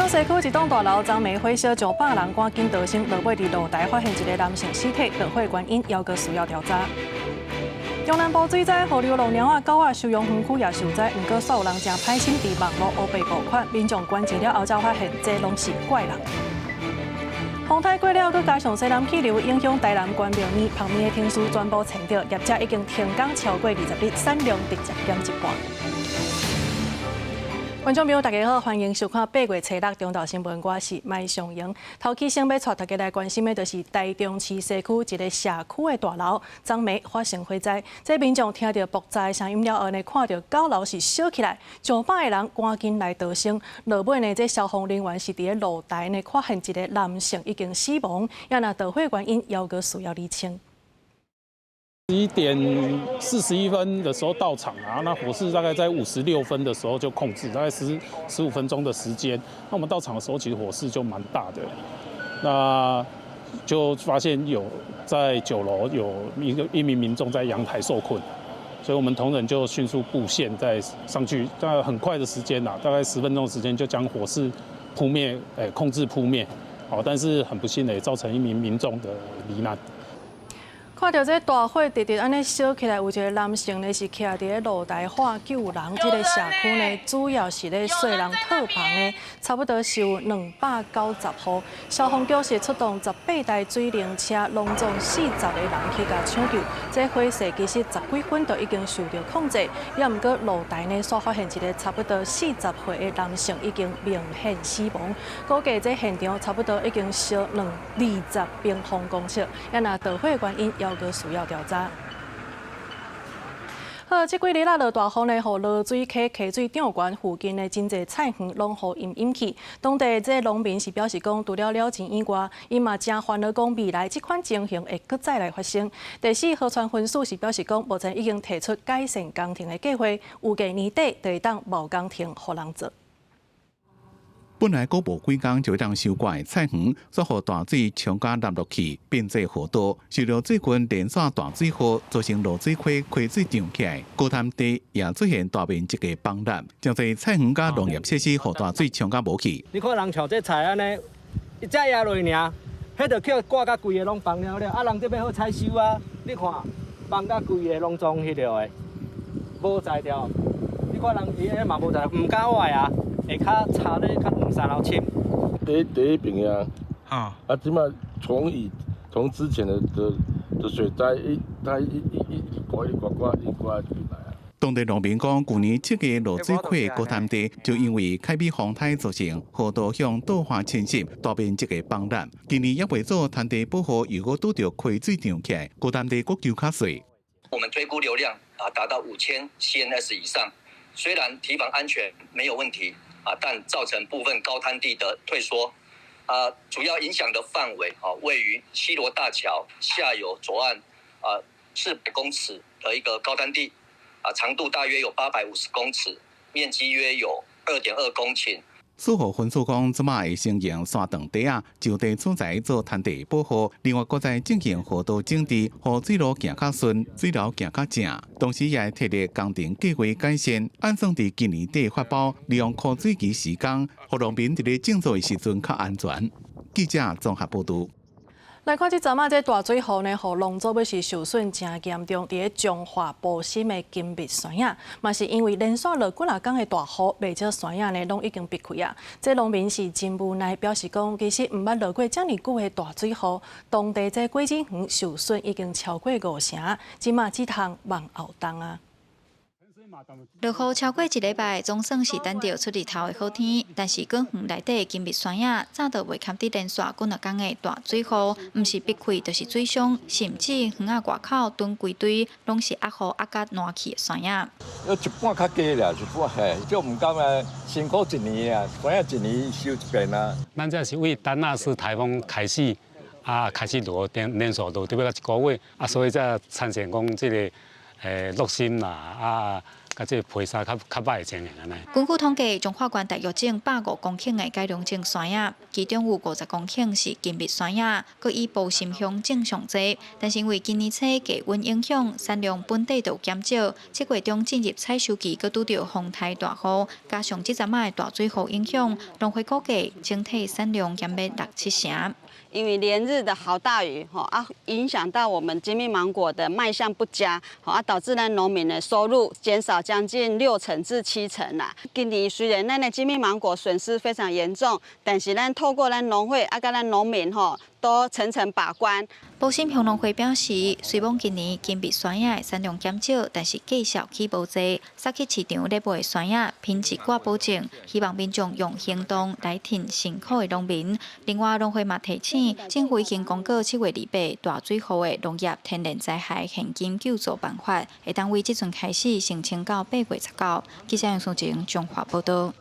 西區一棟大樓昨暝火燒上百人，趕緊逃生，落尾佇露台發現一个男性屍體，著火原因猶閣需要調查。中南部水災，予流浪貓仔、狗仔收容園區也受災，毋過煞有人誠歹心佇網路烏白募款，民眾捐錢了後才發現這攏是怪人。風颱過了，閣加上西南氣流影響台南關廟麵、芳麵的停事全部停掉，業者已經停工超過20日，產量直接減一半。觀眾朋友，大家好，歡迎收看8月初六中晝新聞，我是麥尚瑩。頭起先欲帶大家來關心的，就是台中市西區一个社區的大樓，昨暝發生火災。這民眾聽著爆炸的聲音了後呢，看著九樓是燒起來，上百个人趕緊來逃生。落尾呢，這消防人員是佇咧露台呢，發現一个男性已經死亡，也若著火原因，猶閣需要釐清。 11點41分的時候到場啊，那火勢大概在56分的時候就控制，大概15分鐘的時間。那我們到場的時候，其實火勢就蠻大的，那就發現有在9樓有一名民眾在陽台受困，所以我們同仁就迅速布線再上去，大概很快的時間啦，大概10分鐘的時間就將火勢撲滅，控制撲滅。好，但是很不幸的也造成一名民眾的罹難。看著這大火直直按呢燒起來，有一个男性呢是徛佇咧露台喊救人。這个社區呢主要是咧細人套房的，差不多是有290戶。消防局是出動18台水龍車，攏總40個人去共搶救。這火勢其實十幾分就已經受著控制，也毋過露台呢煞發現一个差不多40歲的男性已經明顯死亡。估計這現場差不多已經燒20平方公尺，也若著火原因猶閣需要調查。好，這幾日仔落大雨呢，予濁水溪溪水漲懸，附近的真濟菜園攏予淹淹去。當地這農民是表示講，除了了錢以外，𪜶嘛誠煩惱講未來這款情形會閣再來發生。第四河川分署是表示講，目前已經提出改善工程的計劃，預計年底就會當無工程予人做。本來閣無幾工就會當收割的菜園，煞予大水沖甲淋落去，變做河道。受著最近連續大水雨，造成濁水溪溪水漲起來，高灘地也出現大面積的崩塌，真濟菜園佮農業設施予大水沖甲無去。你看人像這菜按呢，一只壓落爾，彼就叫掛甲規个攏崩了了，啊人這欲好採收啊，你看崩甲規个攏總彼落的，無材料。你看人伊彼嘛無材料，毋敢挖啊。下跤插咧較兩三樓深。第一邊啊，啊，這擺從之前的水災一，它一刮一刮刮一刮進來啊。當地農民講，舊年7月濁水溪高灘地就因為海美風颱造成河道向倒岸侵蝕，大面積的崩塌。今年猶未做灘地保護，又閣拄著溪水漲起來，高灘地閣搝較濟。我們推估流量啊達到5000 CMS 以上，雖然堤防安全沒有問題。啊，但造成部分高灘地的退縮，啊，主要影響的範圍啊，位於西螺大橋下游左岸啊400公尺的一個高灘地，啊，長度大約有850公尺，面積約有2.2公頃。四號分署講，這擺會先用沙長堤仔，就地取材做灘地保護，另外閣再進行河道整治，予水路行較順，水流行較正。同時也會提出工程計劃改善，按算佇今年底發包，利用枯水期時間，予農民佇咧種作的時陣較安全。記者綜合報導。來看這陣仔這大水雨呢，予農作物是受損誠嚴重。佇咧彰化埔心的金蜜山仔，嘛是因為連續落幾若工的大雨，袂少山仔呢攏已經閉開啊。這農民是真無奈，表示講其實毋捌落過遮爾久的大水雨，當地這果子園受損已經超過五成，這馬只通望後冬啊。落雨超過一禮拜，總算是等著出日頭的好天。但是果園內底的金蜜山仔，早就袂堪得連續幾若工的大水雨，毋是閉開就是水傷，甚至園仔外口囤規堆，攏是壓雨壓甲爛去的山仔。一半較低啦，一半嘿，就毋甘啊，辛苦一年啊，山仔一年收一遍啊。咱這是為丹娜絲颱風開始啊，開始落連續落，特別一個月啊，所以才產生講這个落心啦啊。佮這個皮沙較較歹的情形按呢。根據統計，彰化縣大約種150公頃的改良種山葉，其中有50公頃是金蜜山葉，閣以埔心鄉種上濟。但是因為今年初低溫影響，產量本底就減少。7月中進入採收期，閣拄著風颱大雨，加上這陣仔的大水雨影響，農會估計整體產量減欲六七成。因為連日的豪大雨，吼啊，影響到我們金蜜芒果的賣相不佳，吼啊，導致咱農民的收入減少將近6成至7成啦。今年雖然咱的金蜜芒果損失非常嚴重，但是咱透過咱農會啊，佮咱農民吼都層層把關。埔心鄉農會表示，雖罔今年金蜜山葉的產量減少，但是價數起無濟，煞去市場咧賣的山葉品質掛保證，希望民眾用行動來挺辛苦的農民。另外，農會嘛提醒，政府已經公告7月28大水雨的農業天然災害現金救助辦法，會當為這陣開始申請到8月19。記者楊淑靜彰化報導。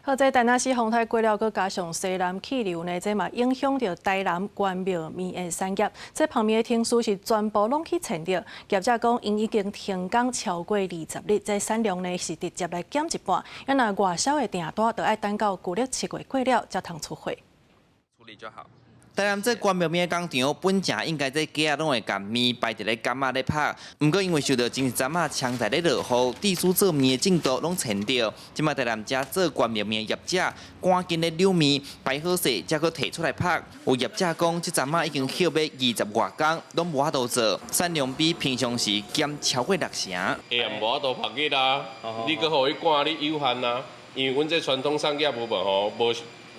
好，這陳那斯風颱過了，閣加上西南氣流呢，這嘛影響著台南關廟麵的產業。這曝麵的程序是全部攏去簽著。業者講，𪜶已經停工超過20日，這產量呢是直接來減一半。啊若外銷的訂單，就愛等到舊曆7月過了才通出貨。處理就好。台南這關廟麵工廠本正應該這機仔攏會共麵擺佇咧桿仔咧拍，毋過因為受著前一陣仔長在咧落雨，致使做麵的進度攏延著。這擺台南遮做關廟麵的業者趕緊咧扭麵擺好勢，才閣提出來拍。有業者講，這陣仔已經歇欲20外工，攏無法度做，產量比平常時減超過六成。會啊，無法度曝熱啊，你閣予伊趕你有限啊，因為阮這傳統產業有無吼，無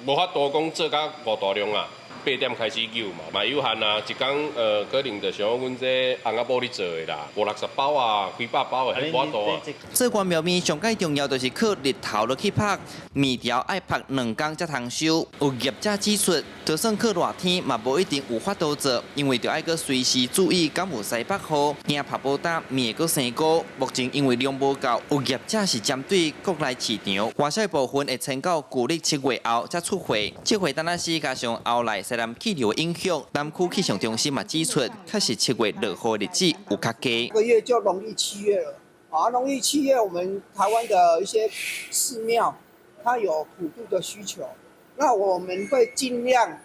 無法度講做甲偌大量啊。8點開始扭嘛，嘛有限啊，一工可能就像阮這翁仔某咧做的啦，五六十包啊，幾百包的，無法度啊。做關廟麵上蓋重要就是靠日頭落去曝，麵條愛曝2工才通收。有業者指出，就算靠熱天嘛，無一定有法度做，因為著愛閣隨時注意敢有西北雨，驚曝無焦麵會閣生菇。目前因為量無夠，有業者是針對國內市場，外銷部分會撐到舊曆7月後才出貨。這回陳那斯加上後來西南氣流影響，南區氣象中心嘛指出，確實7月落雨日子有較低。這個月就農曆七月了，啊，農曆七月我們台灣的一些寺廟，它有普渡的需求，那我們會盡量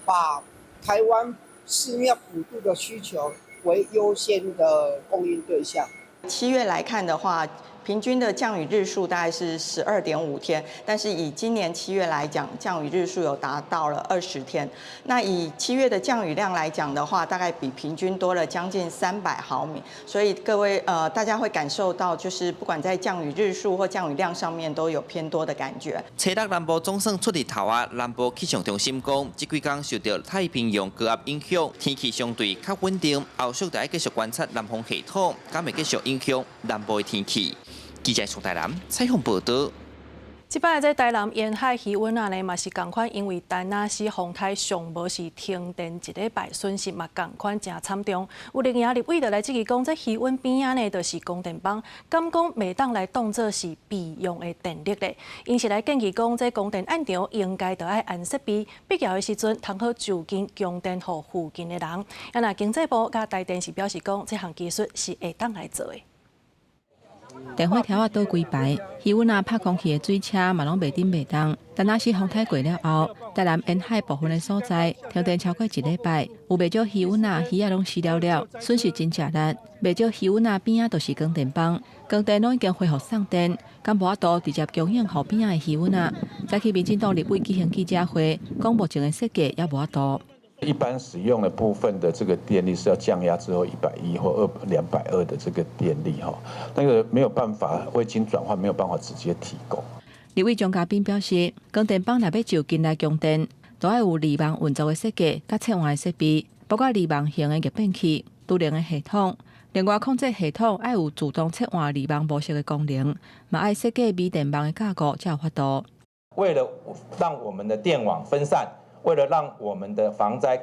把台灣寺廟普渡的需求為優先的供應對象。 7月來看的話，平均的降雨日數大概是12.5天，但是以今年七月來講，降雨日數有達到了20天。那以七月的降雨量來講的話，大概比平均多了將近300毫米。所以各位大家會感受到，就是不管在降雨日數或降雨量上面，都有偏多的感覺。初六南部總算出日頭啊！南部氣象中心講，這幾工受著太平洋高壓影響，天氣相對較穩定。後續就愛繼續觀察南風系統，敢會繼續影響南部的天氣。記者宋台南採訪報導。這擺這台南沿海漁塭仔呢，嘛是仝款，因為陳那斯風颱上無是停電一禮拜，損失嘛仝款誠慘重。有綠營立委就來質疑講，這漁塭邊仔呢，就是光電枋，敢講袂當來當做是備用的電力咧？𪜶是來建議講，這光電案場應該著愛安設備，必要的時陣通好就近供電予附近的人。啊，若經濟部佮台電是表示講，這項技術是會當來做的。電火柱仔倒規排，漁塭仔拍空氣的水車嘛攏袂振袂動。陳那斯風颱過了後，台南沿海部分的所在停電超過一禮拜，有袂少漁塭仔魚仔攏死了了，損失真濟力。袂少漁塭仔邊仔都是光電枋，光電攏已經恢復送電，敢無法度直接供應予邊仔的漁塭仔。早起民進黨立委舉行記者會，講目前的設計猶無法度。一般使用的部分的這個電力是要降壓之後110或220的這個電力哈，那個沒有辦法未經轉換，沒有辦法直接提供。立委張嘉賓表示，光電枋若欲就近來供電，都愛有離網運作的設計佮切換的設備，包括離網型的逆變器、儲能的系統。另外，控制系統愛有自動切換離網模式的功能，嘛愛設計微電網的架構才有法度。為了讓我們的電網分散。為了讓我們的防災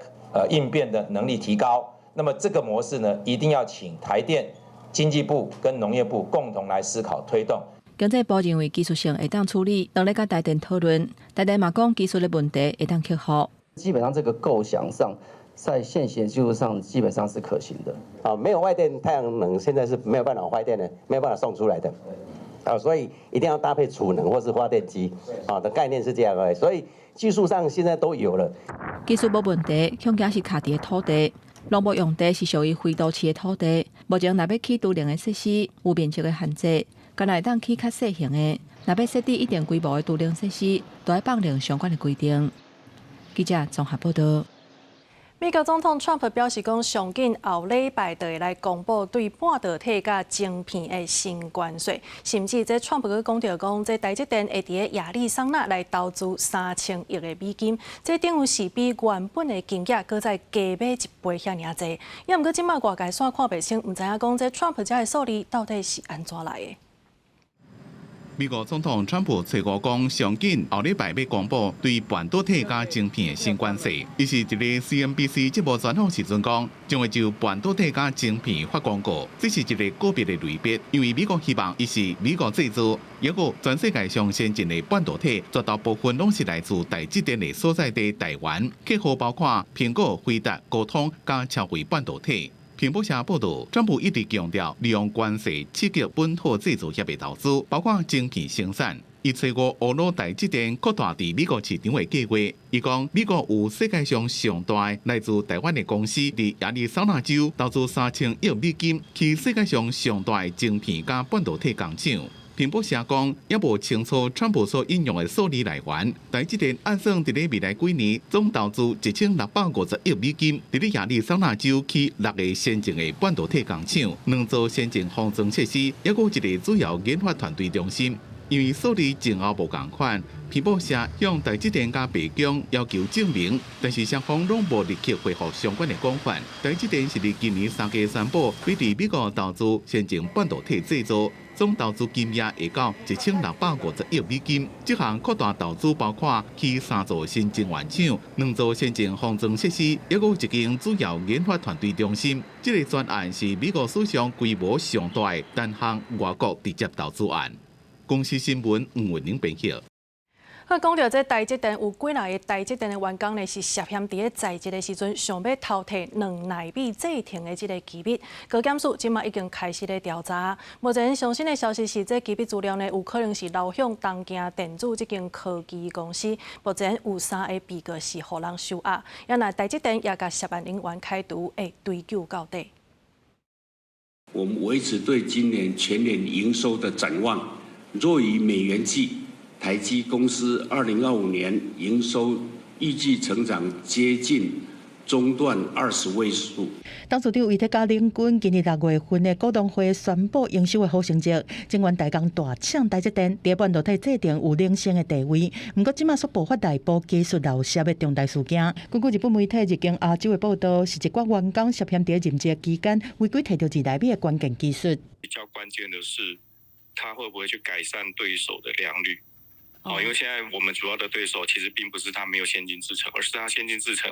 應變的能力提高，那麼這個模式呢，一定要請台電、經濟部跟農業部共同來思考推動。經濟部認為技術性會當處理，當咧佮台電討論，台電嘛講技術的問題會當克服。基本上這個構想上，在現行技術上基本上是可行的。啊，沒有外電，太陽能現在是沒有辦法發電的，沒有辦法送出來的。啊，所以一定要搭配儲能或是發電機。啊，的概念是這樣而已。所以技術上現在都有了。技術無問題，恐驚是卡佇土地。農業用地是屬於非都市的土地，目前若欲起儲能的設施，有面積的限制，敢若會當起較細型的。若欲設置一定規模的儲能設施，都愛放任相關的規定。記者綜合報道。美國總統川普表示，講上緊後禮拜就會來公布對半導體佮晶片的新關稅，甚至這川普閣講著講，這台積電會佇咧亞利桑那來投資3000億的美金，這等於是比原本的金額閣再加碼一倍遐爾濟。也毋過這馬外界煞看袂清，毋知影講這川普這个數字到底是按怎來的。美國總統川普揣五講，上緊後禮拜欲公布對半導體佮晶片的新關稅。伊是佇咧 CNBC 節目專訪時陣講，將會就半導體佮晶片發公告，這是一个個別的類別，因為美國希望伊是美國製造，抑閣全世界上先進的半導體，絕大部分攏是來自台積電的所在地台灣，客戶包括蘋果、輝達、高通佮超微半導體。彭博社報道，川普一直強調利用關稅刺激本土製造業的投資，包括晶片生產。伊揣五呵咾台積電擴大佇美國市場的計劃。伊講美國有世界上上大來自台灣的公司佇亞利桑那州投資3000億美金，起世界上上大的晶片佮半導體工廠。彭博社講，猶無清楚川普所引用的數字來源。台積電按算佇咧未來幾年總投資1650億美金，佇咧亞利桑那州起六个先進的半導體工廠，兩座先進封裝設施，抑閣一個主要研發團隊中心。因為數字前後無仝款，彭博社向台積電佮白宮要求證明，但是雙方攏無立刻回覆相關的講法。台積電是佇今年3月宣布，欲佇美國投資先進半導體製造。總投資金額會到1650億美金。這項擴大投資包括起三座新晶圓廠、兩座先進封裝設施，抑閣一間主要研發團隊中心。這个專案是美國史上規模上大的單項外國直接投資案。公視新聞吳文玲編輯。啊，講著這台積電有幾若个台積電的員工呢，是涉嫌佇咧在職的時陣，想欲偷提兩奈米製程的這个機密。高檢署這馬已經開始咧調查。目前上新的消息是，這機密資料呢，有可能是流向東京電子這間科技公司。目前有三个被告是予人收押，也若台積電也共涉案人員開除，會追究到底。我們維持對今年全年營收的展望，若以美元計，台積公司2025年營收預計成長接近中段20位數。董事長威特加領軍今年6月份的股東會宣布營收的好成績，晶圓代工大廠台積電佇半導體製程有領先的地位。毋過這馬煞爆發內部技術漏洩的重大事件。根據日本媒體日經亞洲的報道，是一寡員工涉嫌佇任職期間違規提著2奈米的關鍵技術。比較關鍵的是，他會不會去改善對手的良率？哦，因為現在我們主要的對手其實並不是他沒有先進製程，而是他先進製程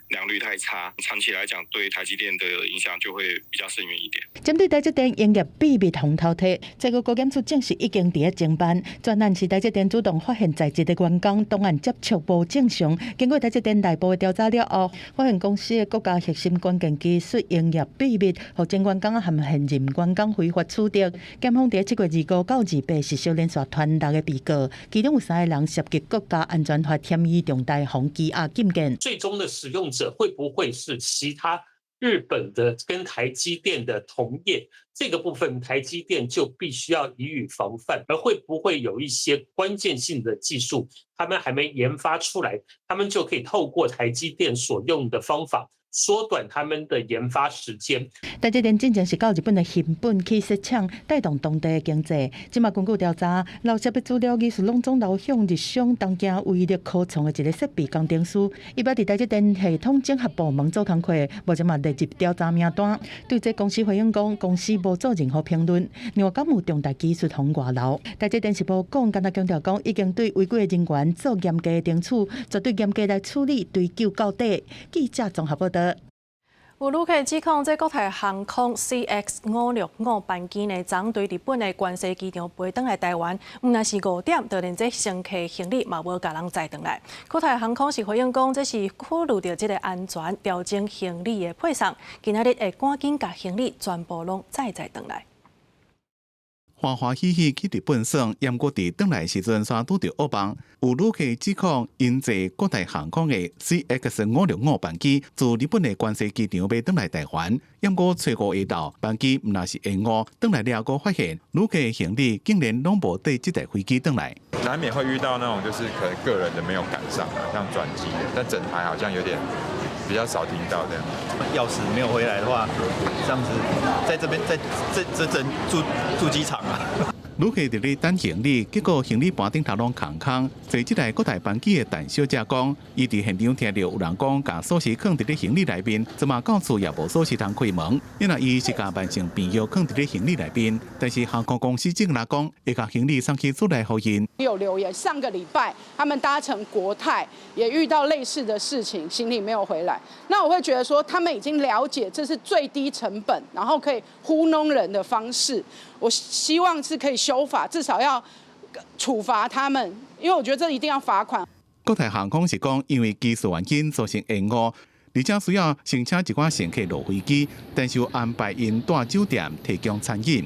良率太差，長期來講對台積電的影響就會比較深遠一點。針對台積電營業秘密予偷提，這個高檢署證實已經佇咧偵辦。專案是台積電主動發現在職的員工檔案接觸無正常，經過台積電內部的調查了後，發現公司的國家核心關鍵技術營業秘密，予前員工和現任員工非法取得。檢方佇7月25到28實施連續傳六个被告，其中有三个人涉及國家安全法嫌疑重大，予羈押禁見。最終的使用者會不會是其他日本的跟台積電的同業？這個部分台積電就必須要予以防範。而會不會有一些關鍵性的技術，他們還沒研發出來，他們就可以透過台積電所用的方法，縮短他們的研發時間。台積電進前是到日本的熊本去設廠，帶動當地的經濟。這馬根據調查，漏洩的資料技術攏總流向日商東京威力科創的一个設備工程師。伊捌佇台積電系統整合部門做工課，目前嘛列入調查名單。對這公司回應講，公司無做任何評論。另外，敢有重大技術予外流？台積電是無講，干焦強調講，已經對違規的人員做嚴格的懲處，絕對嚴格來處理，追究到底。記者綜合報道。有旅客指控，這國泰航空 CX 565班機呢，昨對日本的關西機場飛轉來台灣，毋但是5點，就連這乘客行李嘛無共人載轉來。國泰航空是回應講，這是考慮著這个安全，調整行李的配送，今仔日會趕緊共行李全部攏載載轉來。歡歡喜喜去日本耍，毋過佇轉來時陣，煞拄著噩夢。有旅客指控，𪜶坐國泰航空的 CX 565班機自日本的關西機場欲轉來台灣，毋過初五下晝班機毋但是延誤，轉來了後發現旅客行李竟然攏無綴這台飛機轉來。難免會遇到那種就是可能個人的沒有趕上啊，像轉機的，但整台好像有點比較少聽到這樣。鑰匙沒有回來的話，這樣子在這邊在這這整住住機場啊。旅客佇咧等行李，結果行李盤頂頭攏空空。坐這台國泰班機的陳小姐講，伊佇現場聽著有人講，共鎖匙囥佇咧行李內面，這馬到厝也無鎖匙通開門。因為伊是共慢性病藥囥佇咧行李內面，但是航空公司正來講，會共行李送去厝內予𪜶。有留言，上個禮拜他們搭乘國泰也遇到類似的事情，行李沒有回來。那我會覺得說，他們已經了解這是最低成本，然後可以糊弄人的方式。我希望是可以修法，至少要處罰他們，因為我覺得這一定要罰款。國泰航空是講，因為技術原因造成延誤，而且需要先請一寡乘客落飛機，但是有安排𪜶蹛酒店提供餐飲，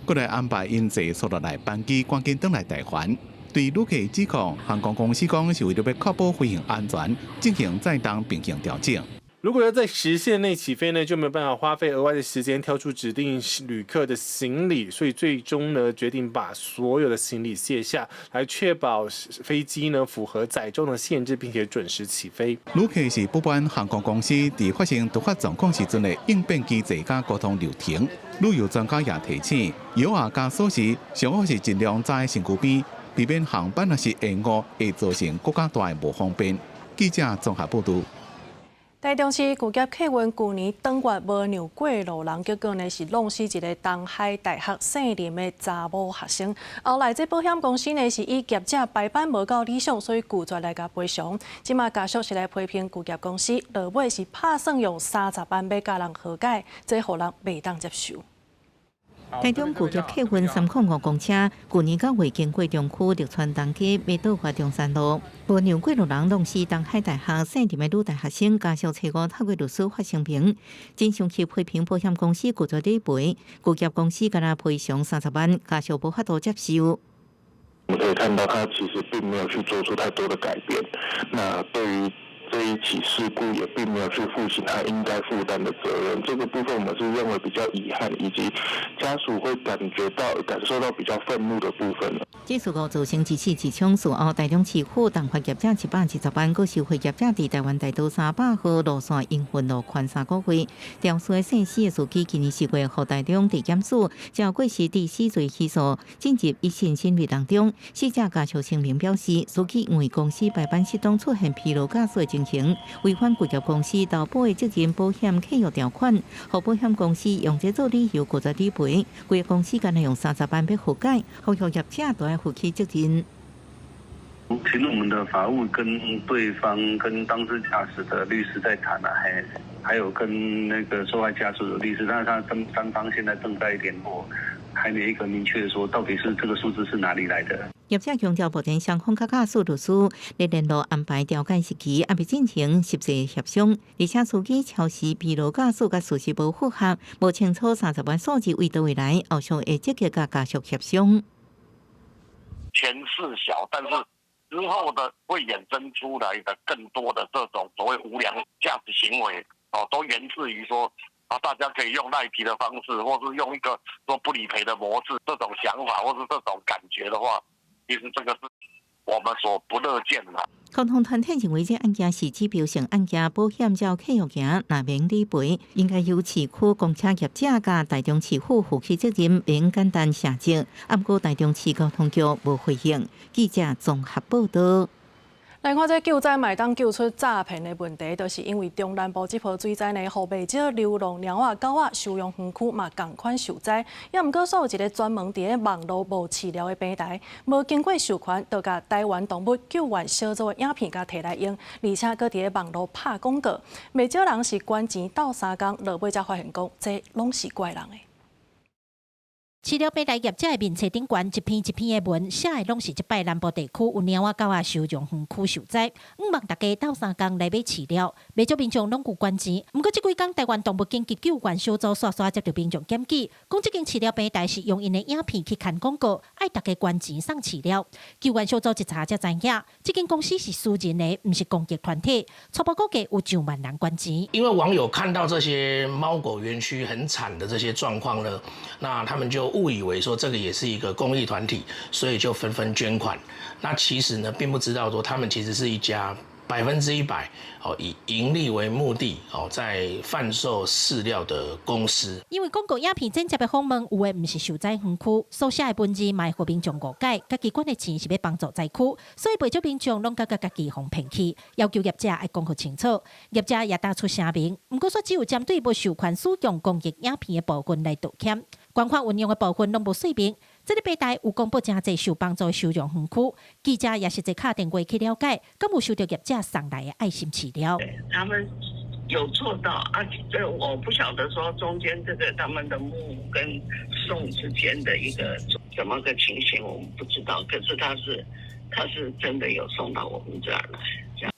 閣來安排𪜶坐蘇落來班機趕緊轉來台灣。對旅客指控，航空公司講是為著欲確保飛行安全，進行載重平衡調整。如果要在時限內起飛呢，就沒有辦法花費額外的時間挑出指定旅客的行李，所以最終呢，決定把所有的行李卸下來，確保飛機呢符合載重的限制，並且準時起飛。旅客是不滿航空公司佇發生突發狀況時陣的應變機制佮溝通流程。旅遊專家也提醒，藥仔佮鎖匙上好是盡量紮佇身軀邊，避免航班若是延誤，會造成閣較大的無方便。記者綜合報導。台中市巨業客運舊年當月無讓過路人，結果呢是弄死一个東海大學姓林的查某學生。後來這保險公司呢是以業者排班無夠理想，所以拒絕來共賠償。這馬家屬是來批評巨業公司，落尾是拍算用30萬欲共人和解，這予人袂當接受。台中巨業客運305公車，舊年9月經過中區綠川東街，欲倒回中山路，無讓過路人弄死東海大學姓林的女大學生，家屬初五透過律師發聲明，真生氣批評保險公司拒絕理賠，巨業公司干焦賠償30萬，家屬無法度接受。我們可以看到，他其實並沒有去做出太多的改變。那對於這一起事故，也並沒有去負起他應該負擔的責任。這個部分，我們是認為比較遺憾，以及家屬會感覺到、感受到比較憤怒的部分。這事故造成一死一傷，事後台中市府重罰業者120萬，閣收賄業者佇台灣大道300號路線營運路寬3個月。肇事的姓施的司機今年4月予台中地檢署照過失致死罪起訴，進入一審審理當中。死者家屬聲明表示，司機因為公司排班失當出現疲勞駕駛的情形，違反巨業公司投保的責任保險契約條款，予保險公司用這做理由拒絕理賠。巨業公司干焦用30萬欲和解，呼籲業者都愛負起責任。請我們的法務跟對方、跟當事駕駛的律師在談啊，還有跟那個受害家屬的律師，但是他們三方現在正在聯絡，還沒一個明確說到底是這個數字是哪裡來的。業者強調，目前雙方佮駕駛律師咧聯絡安排調解時期，猶未進行實際協商，而且司機超時疲勞駕駛佮事實無符合，無清楚30萬數字佇佗位來，後續會積極佮家屬協商。錢是小，但是之後的會衍生出來的更多的這種所謂無良駕駛行為，哦，都源自於說啊，大家可以用賴皮的方式，或是用一個說不理賠的模式，這種想法或是這種感覺的話，其實這個是我們所不樂見的。交通團體認為這案件是指標性案件，保險照契約行，若免理賠，應該由市區公車業者佮台中市府負起責任，免簡單卸責。毋過台中市交通局無回應。記者綜合報導。來看這救災嘛會當救出詐騙的問題，就是因為中南部這波水災呢，予袂少流浪貓仔、狗仔收容園區嘛仝款受災。也毋過，煞有一个專門佇咧網路無飼料的平台，無經過授權，就共台灣動物救援小組的影片共提來用，而且閣佇咧網路拍廣告，袂少人是捐錢鬥相共，落尾才發現講這攏是怪人的。飼料平台業者的面冊頂懸一篇一篇的文，寫的攏是這擺南部地區有貓仔狗仔收容園區受災，向望大家鬥相共來買飼料，袂少民眾攏有捐錢。毋過這幾工台灣動物緊急救援小組煞煞接著民眾檢舉，講這間飼料平台是用𪜶的影片去牽廣告，愛大家捐錢送飼料。救援小組一查才知影，這間公司是私人的，毋是公益團體。初步估計有上萬人捐錢。因為網友看到這些貓狗園區很慘的這些狀況呢，那他們就誤以為說這個也是一個公益團體，所以就紛紛捐款。那其實呢，並不知道說他們其實是一家100%哦以盈利為目的哦在販售飼料的公司。因為廣告影片剪接的訪問，有的毋是受災園區，所寫的文字嘛會予民眾誤解，家己捐的錢是欲幫助災區，所以袂少民眾攏感覺家己予騙去，要求業者愛講予清楚。業者也打出聲明，毋過說只有針對無授權使用公益影片的部分來道歉。捐款運用的部分攏無說明。這个平台有公布誠濟受幫助收容園區，記者也實際敲電話去了解，敢有收著業者送來的愛心飼料。他們有做到啊，這我不曉得說中間這個他們的募跟送之間的一個怎麼個情形，我們不知道。可是他是真的有送到我們這兒來。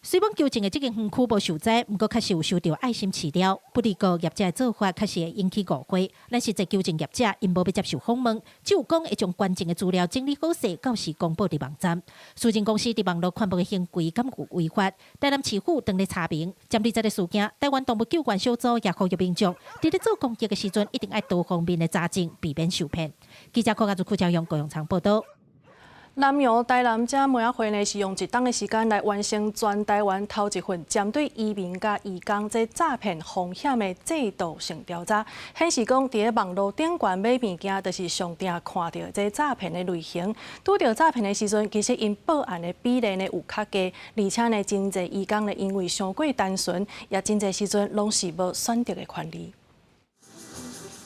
雖罔求證的這間園區無受災，毋過確實有收著愛心飼料。不過業者的做法確實會引起誤會。咱實際求證業者，𪜶無欲接受訪問，只有講會將捐贈的資料整理好勢，到時公布佇網站。私人公司佇網路傳播的行為敢有違法？台南市府正咧查明。針對這个事件，台灣動物救援小組也呼籲民眾，佇咧做公益的時陣，一定愛多方面的查證，避免受騙。記者柯家祖、邱朝陽、高永昌報導。南洋台南遮梅仔會呢，是用一冬的時間來完成全台灣頭一份針對移民佮移工這詐騙風險的制度性調查，顯示講佇咧網路頂懸買物件，就是上定看著這詐騙的類型。拄著詐騙的時陣，其實𪜶報案的比例呢有較低，而且呢真濟移工呢因為傷過單純，也真濟時陣攏是無選擇的權利。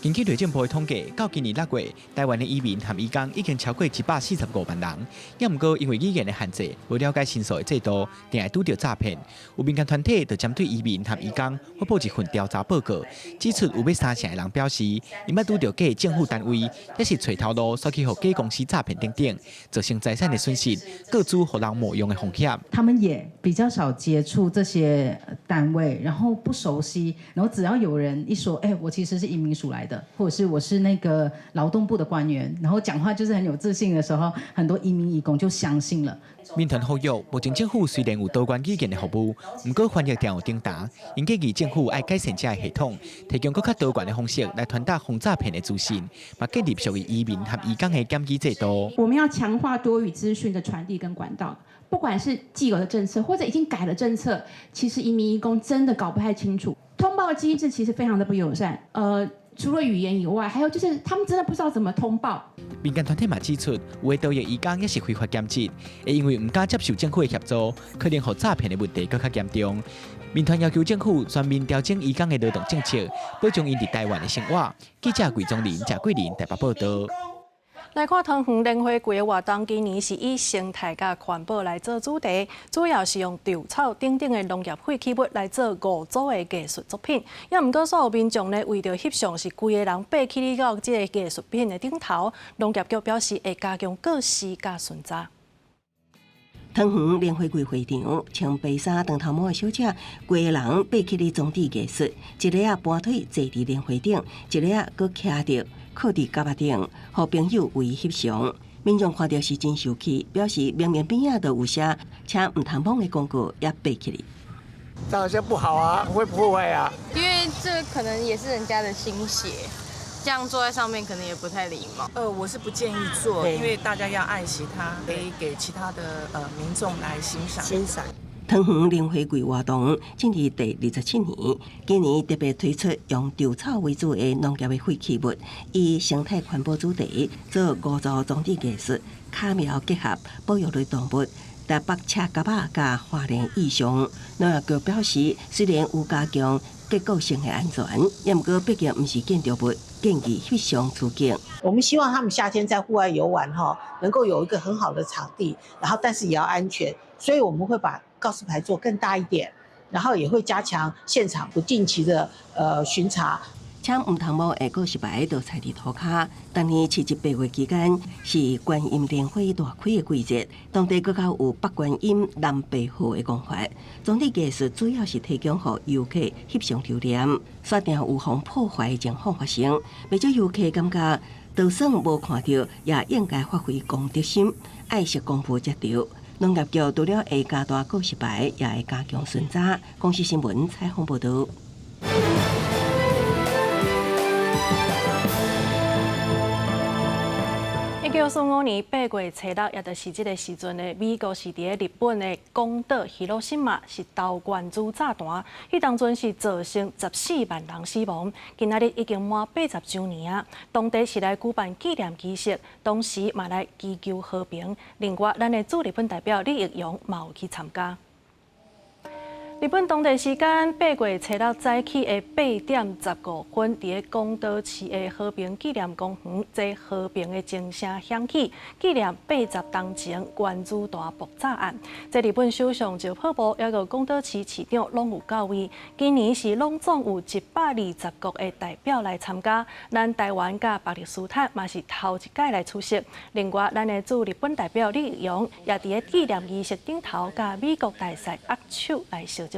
根據內政部的統計，到今年6月，台灣的移民和移工已經超過145萬人。也毋過因為語言的限制，無了解申訴的制度，定會拄著詐騙。有民間團體就針對移民和移工發布一份調查報告，指出有欲三成的人表示，𪜶捌拄著假政府單位，抑是揣頭路，煞去予假公司詐騙等等，造成財產的損失，個資予人冒用的風險。他們也比較少接觸這些單位，然後不熟悉，然後只要有人一說，欸，我其實是移民署來的。或者是我是那個勞動部的官員，然後講話就是很有自信的時候，很多移民移工就相信了。民團呼籲，目前政府雖然有多元語言的服務，毋過翻譯定有頂擔，𪜶建議政府愛改善這个系統，提供閣較多元的方式來傳達防詐騙的資訊，嘛建立屬於移民和移工的檢舉制度。我們要強化多語資訊的傳遞跟管道，不管是既有的政策或者已經改了政策，其實移民移工真的搞不太清楚。通報機制其實非常的不友善，除了語言以外，還有就是他們真的不知道怎麼通報。民間團體嘛指出，有的逃逸移工抑是非法兼職，會因為毋敢接受政府的協助，可能予詐騙的問題閣較嚴重。民團要求政府全面調整移工的勞動政策，保障𪜶佇台灣的生活。記者魏宗林、謝桂林台北報導。來看桃園蓮花季的活動，今年是以生態佮環保來做主題，主要是用稻草等等的農業廢棄物來做五組的藝術作品。也毋過，所有民眾呢，為著翕相是規个人爬起到這個藝術品的頂頭，農業局表示會加強告示佮巡查。桃園蓮花季會場，穿白衫長頭毛的小姐，規个人爬起咧裝置藝術，一个仔盤腿坐佇蓮花頂，一个仔閣徛著靠佇蛤仔頂，予朋友為翕相。民眾看著是真生氣，表示明明邊仔就有寫，請毋通摸的廣告也爬起來。這好像不好啊，會破壞啊。因為這可能也是人家的心血，這樣坐在上面可能也不太禮貌。我是不建議做，因為大家要愛惜它，可以給其他的民眾來欣賞。欣賞。桃園蓮花季活動進入第27年，今年特別推出用稻草為主的農業的廢棄物，以生態環保主題做五組裝置藝術，卡苗結合保育類動物，台北赤甲仔佮花蓮以上。農業局表示，雖然有加強結構性的安全，也毋過畢竟毋是建築物，建議翕相出境。我們希望他們夏天在戶外遊玩，哈，能夠有一個很好的場地，然後但是也要安全，所以我們會把告示牌做更大一點，然後也會加強現場不定期的巡查。且毋通摸的告示牌就踩佇塗跤。逐年七至八月期間是觀音蓮花大開的季節，當地閣較有北觀音、南白鶴的講法。裝置藝術主要是提供予遊客翕相留念，煞定有予破壞的情況發生。袂少遊客感覺，就算無看著，也應該發揮公德心，愛惜公物才對。農業局除了會加大告示牌，也會加強巡查。公視新聞採訪報導。1945年8月初6，也就是這個時陣呢，美國是佇咧日本的廣島広島馬是投原子炸彈，彼當陣是造成14萬人死亡。今仔日已經滿80週年啊，當地是來舉辦紀念儀式，同時嘛來祈求和平。另外，咱的駐日本代表李易陽嘛有去參加。日本當地時間8月初6早起的8點15分，佇咧廣島市的和平紀念公園，這和平的鐘聲響起，紀念80冬前原子彈爆炸案。這日本首相石破茂，抑閣廣島市市長攏有到位。今年是攏總有120國的代表來參加，咱台灣佮巴勒斯坦嘛是頭一擺來出席。另外，咱的駐日本代表李易陽也佇咧紀念儀式頂頭，佮美國大使握手來相祝。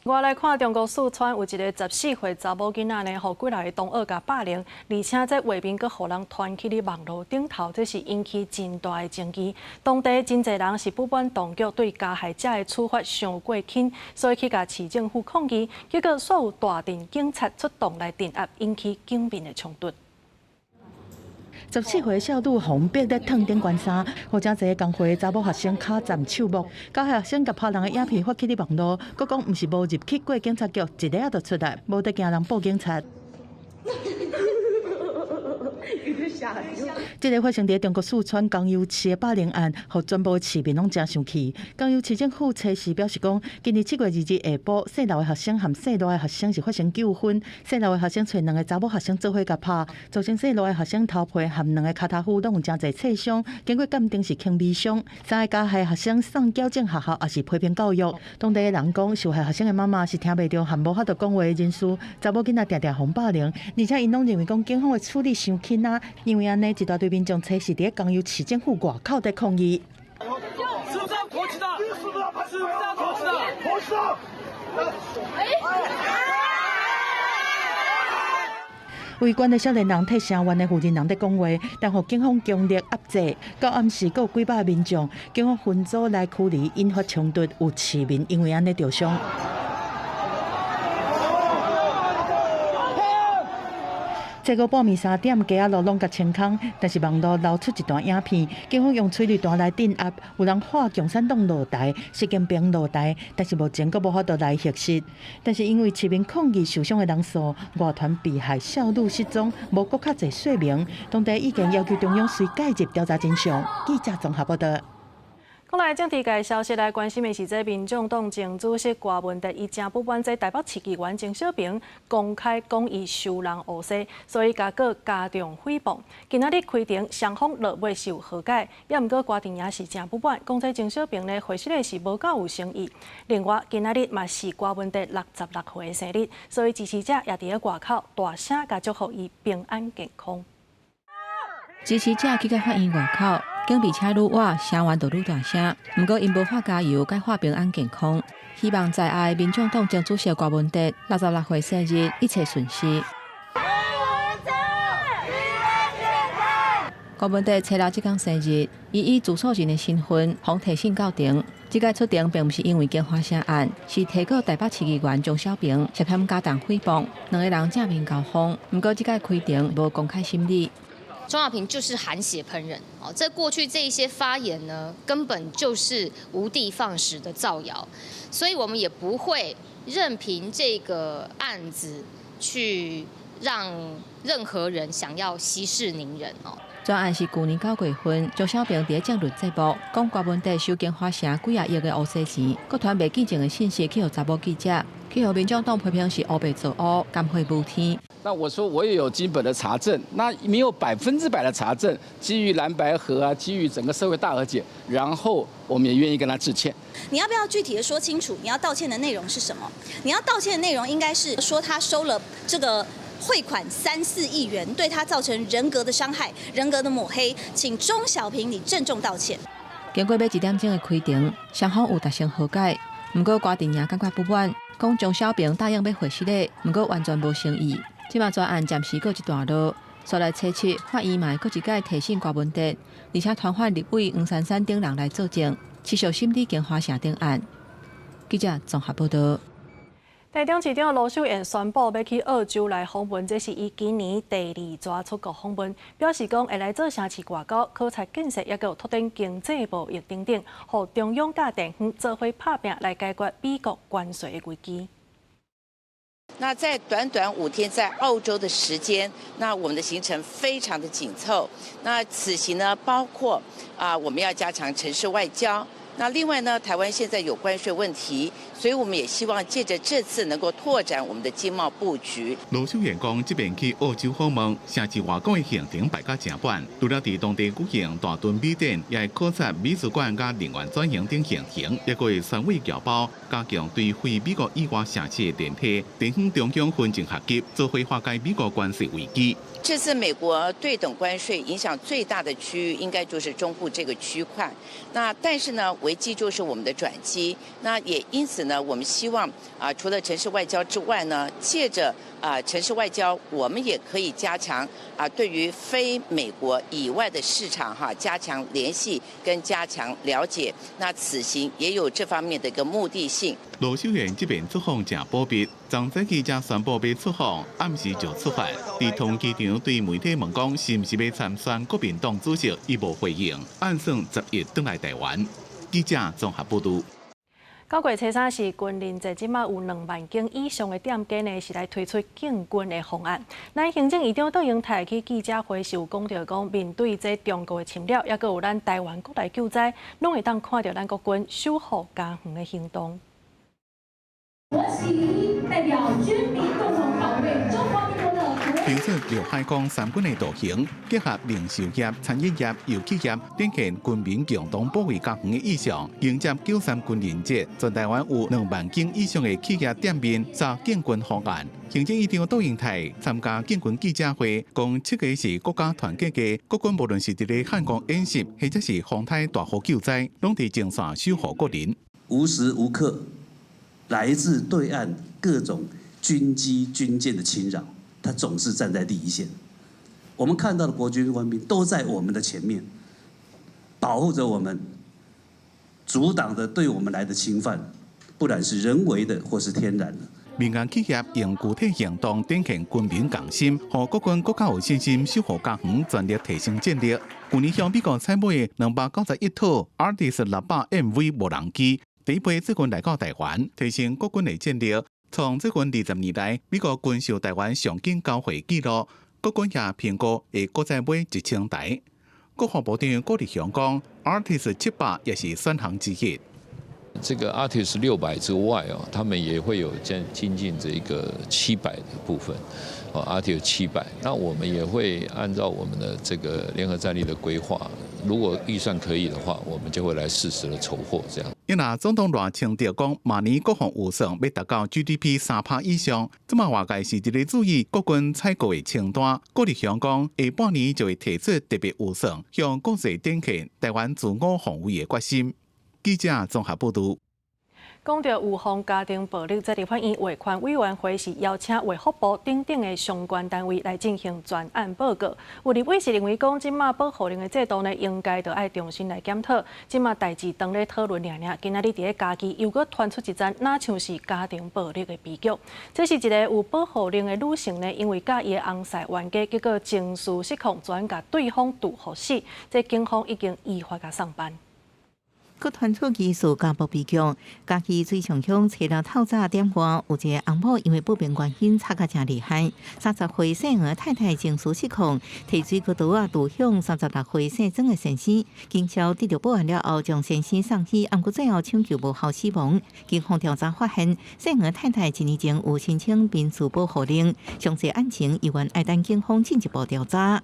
我來看中國四川有一個14歲查某囡仔呢，予幾若个同學共霸凌，而且這畫面閣予人傳去咧網路頂頭，這是引起真大的爭議。當地真濟人是不滿當局對加害者的處罰傷過輕，所以去共市政府抗議，結果煞有大陣警察出動來鎮壓，引起警民的衝突。 14歲少女予逼咧脫頂懸衫，予誠濟工會查某學生跤站手目，加害學生共拍人的影片發去咧網路，閣講毋是無入去過警察局，一下就出來，無得驚人報警察。這個發生佇中國四川江油市的霸凌案，予全部市民攏誠生氣。江油市政府初時表示講，今年7月2日下晡，細路的學生和細大的學生是發生糾紛，細路的學生揣兩個查某學生做伙共拍，造成細路的學生頭皮和兩個跤頭趺攏有誠濟擦傷，經過鑑定是輕微傷。三個加害學生送矯正學校，也是批評教育。當地的人講，受害學生的媽媽是聽袂著和無法度講話的人士，查某囡仔定定予霸凌，而且𪜶攏認為講警方的處理傷輕啊，因為按呢一大堆民眾初時佇咧江油市政府外口佇抗議。圍觀的少年人替聲援的負責人佇講話，但予警方強力壓制。到暗時，閣有幾百民眾，警方分組來驅離，引發衝突，有市民因為按呢著傷。這個半暝3點，街仔路攏共清空，但是網路流出一段影片，警方用催淚彈來鎮壓，有人喊共產黨落台，習近平落台，但是目前閣無法度來核實。但是因為市民抗議受傷的人數，外傳被害少女失蹤，無閣較濟說明。當地已經要求中央隨介入調查真相。記者綜合報道。過來政治界消息來關心的是，這民眾黨前主席郭文哲，伊誠不滿這台北市議員鍾小平公開講伊收人烏紗，所以共告加重誹謗。今仔日開庭，雙方落尾是有和解，也毋過郭陣營是誠不滿，講這鍾小平呢，回實的是無夠有誠意。另外，今仔日嘛是郭文哲66歲的生日，所以支持者也佇咧外口大聲共祝福伊平安健康。支持者去到法院外口。警備車愈倚，聲援就愈大聲。毋過，𪜶無喊加油，改喊平安健康。希望在愛民眾黨前主席郭文哲66歲生日一切順遂。郭文哲初六這工生日，伊以自訴人的身份，予提審到庭。這擺出庭並毋是因為金華城案，是提告台北市議員鍾小平涉嫌加重誹謗，兩個人正面交鋒。毋過，這擺開庭無公開審理。鍾小平就是含血噴人哦！在過去這一些發言呢，根本就是無的放矢的造謠，所以我們也不會任憑這個案子去讓任何人想要息事寧人哦。專案是舊年9月份，鍾小平佇咧政論節目講郭文哲收京華城幾仔億的烏色錢，閣傳袂見證的信息去予查某記者，去予民眾黨批評是烏白做烏，含血無天。那我說我也有基本的查證，那沒有100%的查證，基於藍白合啊，基於整個社會大和解，然後我們也願意跟他致歉。你要不要具體的說清楚？你要道歉的內容是什麼？你要道歉的內容應該是說他收了這個匯款3、4億元，對他造成人格的傷害、人格的抹黑，請鍾小平你鄭重道歉。經過欲一點鐘的開庭，雙方有達成和解，毋過郭陣營感覺不滿，講鍾小平答應欲回失禮，毋過完全無誠意。這馬專案暫時告一段落，煞來初七，法院嘛會閣一擺提審郭文哲，而且傳喚立委黃珊珊等人來作證，持續審理京華城頂案。記者綜合報道。台中市長盧秀燕宣布欲去澳洲來訪問，這是伊今年第二逝出國訪問，表示講會來做城市外交、考察建設，抑閣有拓展經濟貿易等等，予中央佮地方做伙拍拚來解決美國關稅的危機。那在短短5天在澳洲的時間，那我們的行程非常的緊湊。那此行呢，包括啊，我們要加強城市外交。那另外呢，台灣現在有關稅問題，所以我們也希望借着這次能夠拓展我們的經貿布局。盧秀燕講，這遍去澳洲訪問，城市外交的行程排甲誠滿，除了佇當地舉行大墩美展，也會考察美術館佮能源轉型等行程，抑閣會宣慰僑胞，加強對非美國以外城市的聯繫，地方中央分眾合擊，做伙化解美國關稅危機。這次美國對等關稅影響最大的區域，應該就是中部這個區塊。那但是呢，危機就是我們的轉機。那也因此呢，我們希望啊，除了城市外交之外呢，借着啊城市外交，我們也可以加強啊對於非美國以外的市場哈，加強聯繫跟加強了解。那此行也有這方面的一個目的性。盧秀燕這遍出訪誠保密，從早起才宣布欲出訪，暗時就出發。佇桃園機場對媒體問講是毋是欲參選國民黨主席，伊無回應，按算10日轉來台灣。記者綜合報導。9月初三是軍人節，這馬有2萬間以上的店家呢，是來推出敬軍的方案。咱行政院長卓榮泰去記者會時有講著講，面對這中國的侵略，抑閣有咱台灣國內救災，攏會當看著咱國軍守護家園的行動。國旗代表軍民共同保衛中華民國的。評出陸海空三軍的圖形，結合零售業、餐飲業、遊憩業，展現軍民共同保衛家園的意象。迎接93軍人節，全台灣有2萬間以上的企業店面做敬軍方案。行政院長卓榮泰參加敬軍記者會，講7月是國家團結節，國軍無論是佇咧漢光演習，或者是風颱大雨救災，攏佇前線守護國人。無時無刻來自對岸各種軍機軍艦的侵擾。他總是站在第一線，我們看到的國軍官兵都在我們的前面，保護着我們，阻擋着對我們來的侵犯，不管是人為的或是天然的。民間企業用具體行動展現軍民共心，予國軍閣較有信心守護家園，全力提升戰力。去年向美國採買291套 Artis 600 MV 無人機，第一批最近來到台灣，提升國軍的戰力。從最近20年來，美國軍售台灣上緊交貨紀錄，國軍也評估會閣再買1000台。國防部長郭立雄講，Artis 700也是選項之一。這個 Artis 600之外哦，他們也會有將精進這個七百的部分，哦，Artis 七百，那我們也會按照我們的這個聯合戰力的規劃，如果預算可以的話，我們就會來適時的籌獲這樣。因為總統賴清德講，明年國防預算欲達到 GDP 3%以上，這馬外界是佇咧注意國軍採購的清單。郭立雄講，下半年就會提出特別預算，向國際展現台灣自我防衛的決心。記者綜合報導。講著預防家庭暴力，這立法院衛權委員會是邀請衛福部等等的相關單位來進行專案報告。有立委是認為講，這馬保護令的制度呢，應該著愛重新來檢討。這馬代誌當咧討論爾爾，今仔日佇咧嘉義又閣傳出一樁，若像是家庭暴力的悲劇。這是一个有保護令的女性呢，因為佮伊的翁婿冤家，結果情緒失控，轉共對方毒予死。這警方已經依法共送辦。閣傳出疑似家暴悲劇，嘉義水上鄉初六透早點外，有一个翁某因為不明原因插甲誠厲害，30歲姓黃太太情緒失控，提水果刀仔導向36歲姓曾的先生，警消得著報案了後，將先生送醫，毋過最後搶救無效死亡。警方調查發現，姓黃太太一年前有申請民事保護令，詳細案情猶原愛等警方進一步調查。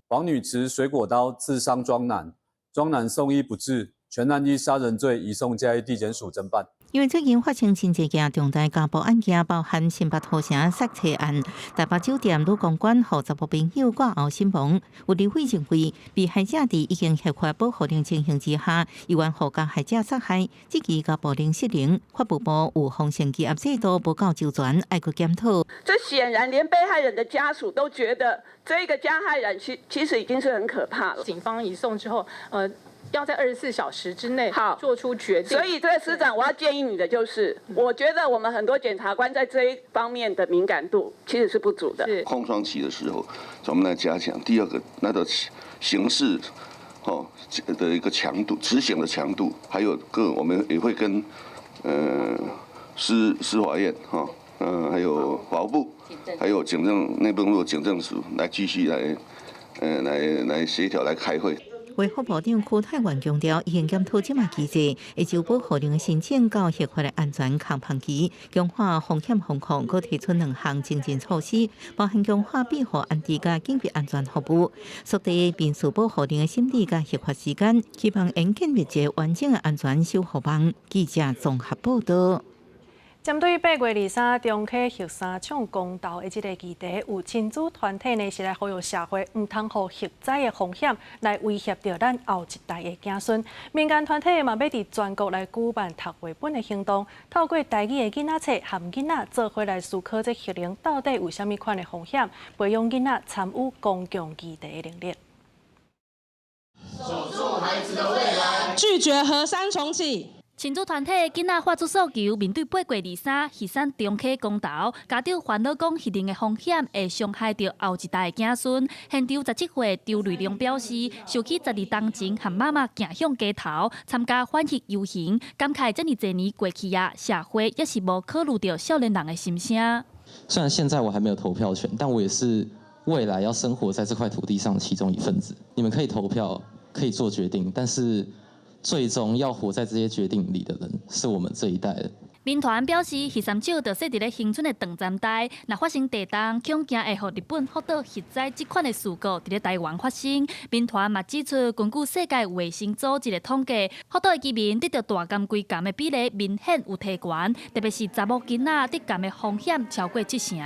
黃女持水果刀刺傷莊男，莊男送醫不治，全案依殺人罪移送嘉義地檢署偵辦。因為最近發生真濟件重大家暴案件，包含新北土城殺妻案、台北酒店女公關予查埔朋友割喉身亡。有立委認為，被害者佇已經合法保護令情形之下，猶原予加害者殺害，這起家暴令失靈，法務部有風險羈押制度無夠周全，愛閣檢討。這顯然連被害人的家屬都覺得，這個加害人其實已經是很可怕了。警方移送之後，要在24小時之內做出決定。所以，這個司長，我要建議你的就是，我覺得我們很多檢察官在這一方面的敏感度其實是不足的。空窗期的時候，咱們來加強。第二個，那個刑事哦的一個強度，執行的強度，還有個我們也會跟司法院哈，還有法務部，還有警政內政部警政署來繼續來協調來開會。衛福部長邱泰源強調，已經檢討這馬機制，會就保護令的申請到合法的安全空窗期，強化風險防控，閣提出兩項精進措施，包含強化庇護安置佮緊急安全服務，縮短民事保護令的審理佮核發時間，希望能建立一個完整的安全守護網。記者綜合報導。針對8月23中溪核三廠公投的這個議題，有親子團體呢是來呼籲社會毋通予核災的風險來威脅著咱後一代的子孫。民間團體嘛欲佇全國來舉辦讀繪本的行動，透過台語的囡仔冊和囡仔做伙來思考這核能到底有啥物款的風險，培養囡仔參與公共議題的能力。守住孩子的未來，拒絕核三重啟。親子團體囡仔發出訴求，面對8月23核三中溪公投，家長煩惱講核能的風險會傷害著後一代的子孫。現場17歲周瑞龍表示，想起12冬前和媽媽行向街頭參加反核遊行，感慨這爾濟年過去啊，社會猶是無考慮著少年人的心聲。雖然現在我還沒有投票權，但我也是未來要生活在這塊土地上的其中一份子。你們可以投票，可以做決定，但是最終要活在這些決定裡的人，是我們這一代的。民團表示，核三廠就設佇咧恆春的長站台，若發生地動，恐驚會予日本福島核災這款的事故佇咧台灣發生。民團嘛指出，根據世界衛生組織的統計，福島的居民得著大肝規癌的比例明顯有提懸，特別是查某囡仔得癌的風險超過七成。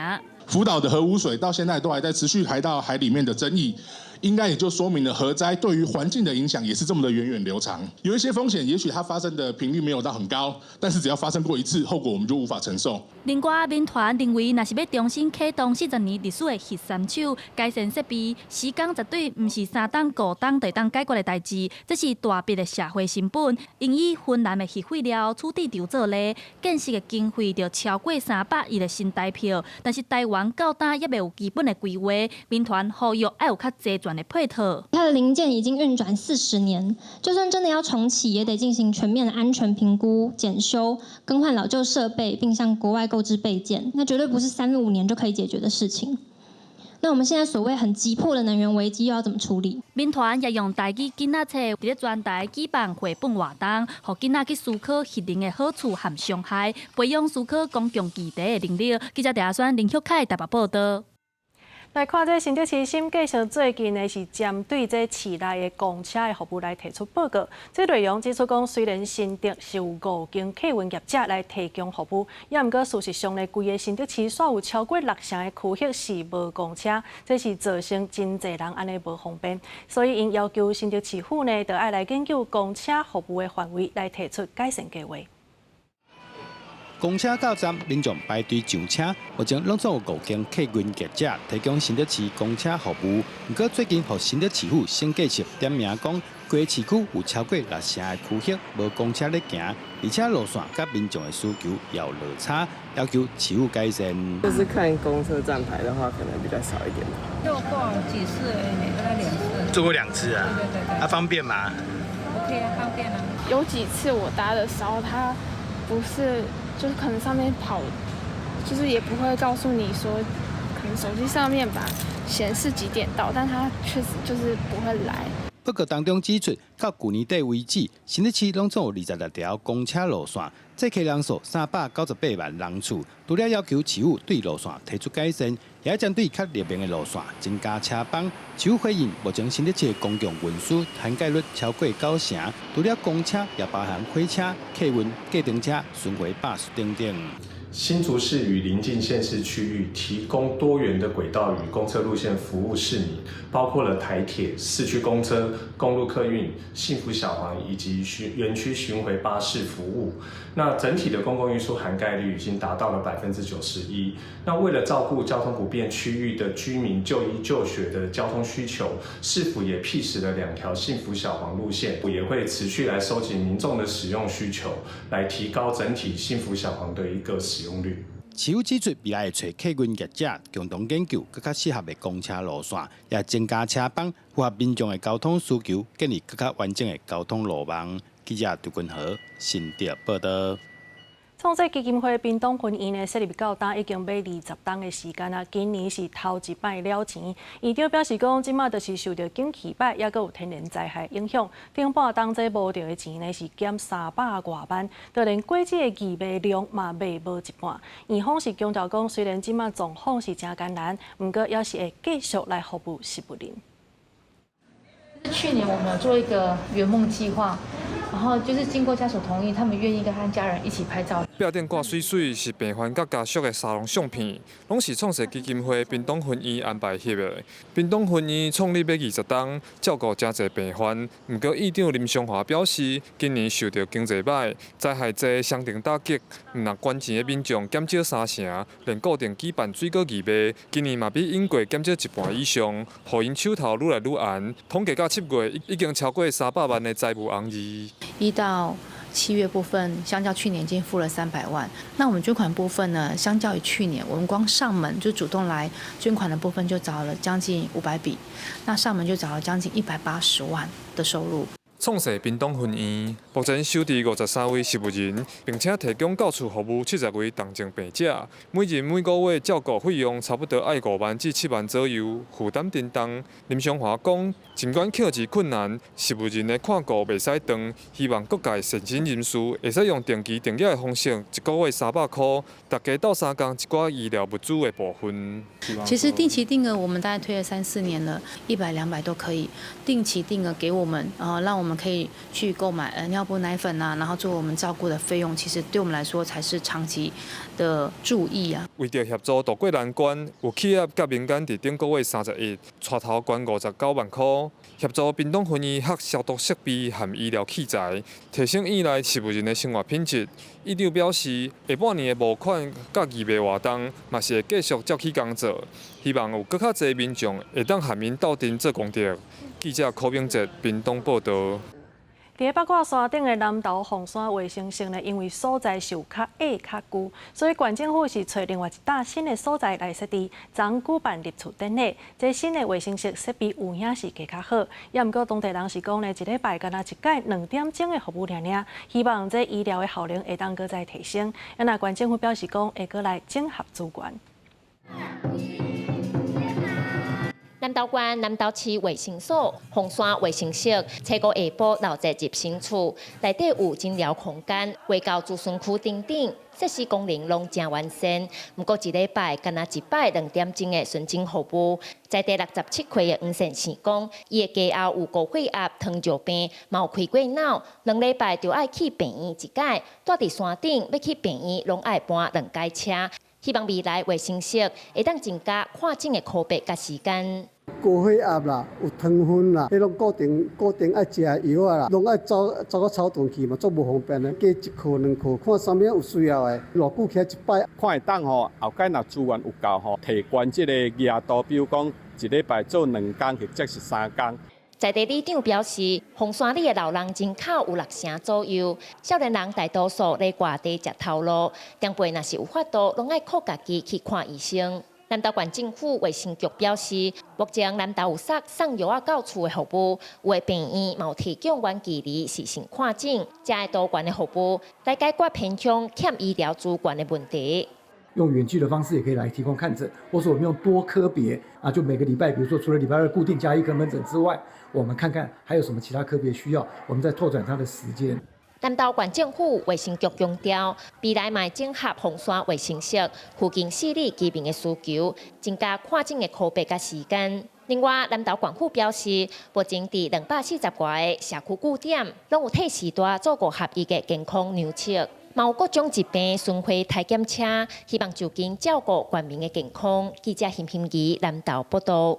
福島的核污水到現在都還在持續排到海裡面的爭議，應該也就說明了核災對於環境的影響也是這麼的源遠流長。有一些風險，也許它發生的頻率沒有到很高，但是只要發生過一次，後果我們就無法承受。另外，民團認為，若是欲重新啟動40年歷史的核三廠，改善設備，時間絕對毋是3冬5冬就會當解決的代誌，這是大筆的社會成本。應以芬蘭的核廢料處置場做例，建設的經費就超過300億的新台票，但是台灣到今猶未有基本的規劃，民團呼籲愛有較齊全的配套。它的零件已經運轉40年，就算真的要重啟，也得進行全面的安全評估、檢修、更換老舊設備，並向國外購置備件，那絕對不是3、5年就可以解決的事情。那我們現在所謂很急迫的能源危機又要怎麼處理？民團也用台語囡仔冊佇咧全台舉辦繪本活動，予囡仔去思考核能的好處和傷害，培養思考公共議題的能力。記者鄭阿選、林旭凱台北報導。來看這新竹市審計署最近呢是針對這市內的公車的服務來提出報告。這內容指出講，雖然新竹是有五間客運業者來提供服務，也毋過事實上呢，規个新竹市煞有超過六成的區域是無公車，這是造成真濟人按呢無方便。所以𪜶要求新竹市府呢，著愛來研究公車服務的範圍，來提出改善計劃。公車到站，民眾排隊上車。目前攏總有五間客運業者提供新竹市公車服務。毋過最近，予新竹市府審計署點名講，規過市區有超過六成的區域無公車咧行，而且路線佮民眾的需求有落差，要求市府改善。就是看公車站牌的話，可能比較少一點。坐過幾次而已，大概兩次。坐過兩次啊？對對對。啊，方便嗎？OK 啊，方便啊。有幾次我搭的時候，它不是，就是可能上面跑，就是也不會告訴你說，可能手機上面吧顯示幾點到，但它確實就是不會來。報告當中指出，到舊年底為止，新北市攏總有26條公車路線，載客人數398萬人次。除了要求市府對路線提出改善，也針對較熱門的路線增加車班。市府回應，目前新北市的公共運輸涵蓋率超過九成，除了公車，也包含火車、客運、計程車、巡迴巴士等等。新竹市與鄰近縣市區域提供多元的軌道與公車路線服務市民，包括了台鐵、市區公車、公路客運、幸福小黃以及巡園區巡迴巴士服務。那整體的公共運輸涵蓋率已經達到了91%。那為了照顧交通不便區域的居民就醫就學的交通需求，市府也闢設了兩條幸福小黃路線，也會持續來收集民眾的使用需求，來提高整體幸福小黃的一個使用率。市府指出，未來會揣客運業者共同研究閣較適合的公車路線，也增加車班，符合民眾的交通需求，建立閣較完整的交通路網。記者劉君和新竹報道。創世基金會屏東分院呢設立到今已經欲20冬的時間啊，今年是頭一擺了錢。院長表示講，這馬就是受著景氣䆀，猶閣有天然災害影響，頂半冬這募著的錢呢是減三百外萬，就連果子的義賣量嘛賣無一半。院方是強調講，雖然這馬狀況是誠艱難，毋過猶是會繼續來服務食物人。去年我們有做一個圓夢計劃。然後就是經過家屬同意，他們願意跟他家人一起拍照。壁頂掛媠媠是病患佮家屬的沙龍相片，攏是創世基金會屏東分院安排翕的。屏東分院創立欲20冬，照顧誠濟病患。毋過院長林松華表示，今年受著經濟䆀、災害濟雙重打擊，毋但捐錢的民眾減少三成，連固定舉辦水果義賣，今年嘛比往過減少一半以上，予𪜶手頭愈來愈絚。統計到7月，已經超過300萬的財務紅字。 1到7月部分，相較去年已經付了300萬。那我們捐款部分呢？相較於去年，我們光上門就主動來捐款的部分就找了將近500筆，那上門就找了將近180萬的收入。創世屏東分院目前收治53位植物人，並且提供到厝服務70位重症病者，每人每個月照顧費用差不多愛5萬至7萬左右，負擔沉重。林松華講，儘管經濟困難，植物人的看顧袂使斷，希望各界善心人士會使用定期定額的方式，一個月300塊，大家鬥相共一寡醫療物資的部分。其實定期定額我們大概推了三四年了，100、200都可以定期定額給我們，讓我們可以去購買尿布、奶粉啊，然後做我們照顧的費用，其實對我們來說才是長期的注意啊。為著協助渡過難關，有企業佮民間佇頂個月31日帶頭捐59萬塊，協助屏東分院學消毒設備和醫療器材，提升院內植物人的生活品質。院長表示，下半年的募款佮義賣活動，嘛是會繼續照起工做，希望有閣較濟民眾會當和𪜶鬥陣做功德。記者柯明哲屏東報導。佇八卦山頂的南投鳳山衛生室呢，因為所在是有較矮較舊，所以縣政府是揣另外一搭新的所在來設置，昨舉辦入厝典禮。這新的衛生室設備有影是加較好，猶毋過當地人是講呢，一禮拜干焦一擺兩點鐘的服務爾爾，希望這醫療的效能會當閣再提升。啊，若縣政府表示講，會閣來整合資源。南投縣南投市衛生所鳳山衛生室，初五下晡鬧熱入新厝，內底有診療空間、衛教諮詢區等等，設施功能攏誠完善。毋過一禮拜干焦一擺兩點鐘的巡診服務，在地67歲的黃先生講，伊的家後有高血壓、糖尿病，嘛有開過腦，2禮拜就愛去病院一擺，蹛佇山頂欲去病院攏愛搬兩擺車。希望未來衛生室會當增加看診的科別佮時間。高血壓啦，有糖分啦，彼攏固定固定愛食的藥仔啦，攏愛走走到操場去嘛，足無方便的。加一科兩科，看啥物有需要的，偌久起一擺。看會當吼，後蓋若資源有夠吼，提懸這个額度，比如講一禮拜做兩工或者是三工。在地里長表示，鳳山里的老人人口有60%左右，少年人大多數咧外地食頭路，長輩若是有法度，攏愛靠家己去看醫生。南投縣政府衛生局表示，目前南投有設送藥仔到厝的服務，有的病院嘛有提供遠距離視訊看診，這會多元的服務來解決偏鄉欠醫療資源的問題。用遠距的方式也可以來提供看診，或是我們用多科別啊，就每個禮拜，比如說除了禮拜二固定家醫科門診之外，我們看看還有什麼其他科別需要，我們再拓展它的時間。南投縣政府衛生局強調，未來嘛會整合鳳山衛生室附近四里居民的需求，增加看診的科別佮時間。另外，南投縣府表示，目前佇240外个社區據點，攏有替時大做五合一的健康量測，嘛有各種疾病巡迴體檢車，希望就近照顧全民的健康。記者邢欣儀南投報道。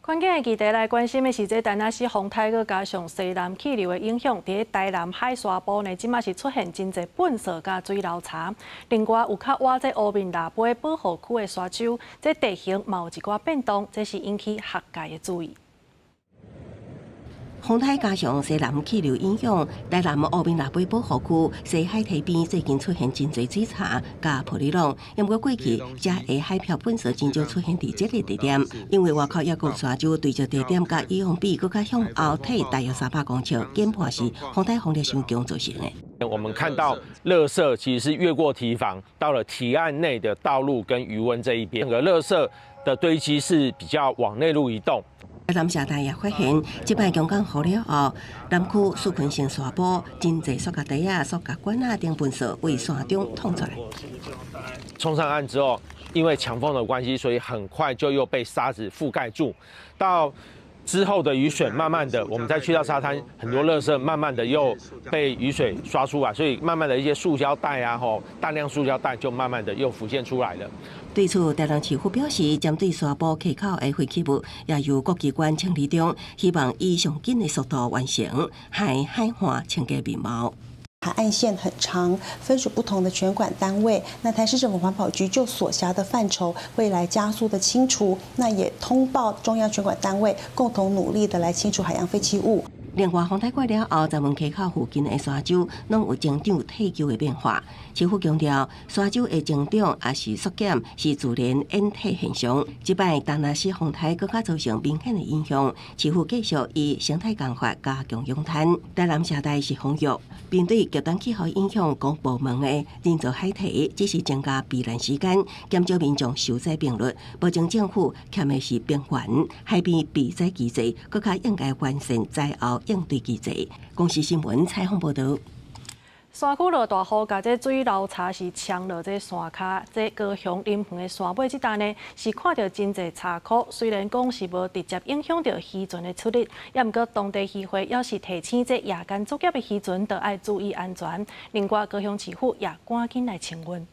環境的議題來關心的是，這陳阿是風颱，閣加上西南氣流的影響，佇咧台南海沙埔呢，這馬是出現真濟糞埽佮水流柴。另外，有較倚這烏面蜊尾保護區的沙洲，這地形嘛有一寡變動，這是引起學界的注意。風颱加上西南氣流影響，台南烏面蜊尾保護區西海堤邊最近出現真濟水柴佮玻璃浪。毋過過去，遮的海漂糞埽真少出現佇這個地點，因為外口抑閣有沙洲隨著地點佮以往比，閣較向後退大約300公尺，研判是風颱風力傷強造成的。我們看到垃圾其實是越過堤防，到了堤岸內的道路跟漁塭這一邊，個垃圾的堆積是比較往內陸移動。台南社大也發現，這擺強降雨了後，南區樹群性沙坡真濟塑膠袋仔、塑膠管仔等糞埽為山中淌出來。衝上岸之後，因為強風的關係，所以很快就又被沙子覆蓋住。到之後的雨水，慢慢的，我們再去到沙灘，很多垃圾慢慢的又被雨水刷出來，所以慢慢的一些塑膠袋啊，吼，大量塑膠袋就慢慢的又浮現出來了。對此，台南市府表示，針對沙埔溪口的廢棄物，也由各機關清理中，希望以上緊的速度完成海海岸清潔面貌。海岸線很長，分屬不同的權管單位。那台市政府環保局就所轄的範疇，會來加速的清除。那也通報中央權管單位，共同努力的來清除海洋廢棄物。另外，風颱過了後，閘門溪口附近的沙洲攏有增長退勼的變化。市府強調，沙洲的增長抑是縮減是自然演替現象。這擺達那斯風颱閣較造成明顯的影響，市府繼續以生態工法加強養灘。台南社大是呼籲，面對極端氣候影響，公部門的人造海堤只是增加避難時間，減少民眾受災頻率。目前政府欠的是平緩海邊避災機制，閣較應該完善災後應對機制。公視新聞採訪報導。山區落大雨，共這水流柴是沖落這山跤，這高雄林園的山尾這搭呢，是看著真濟柴箍。雖然講是無直接影響著漁船的出入，也毋過當地漁會猶是提醒這夜間作業的漁船著愛注意安全。另外，高雄市府也趕緊來清運。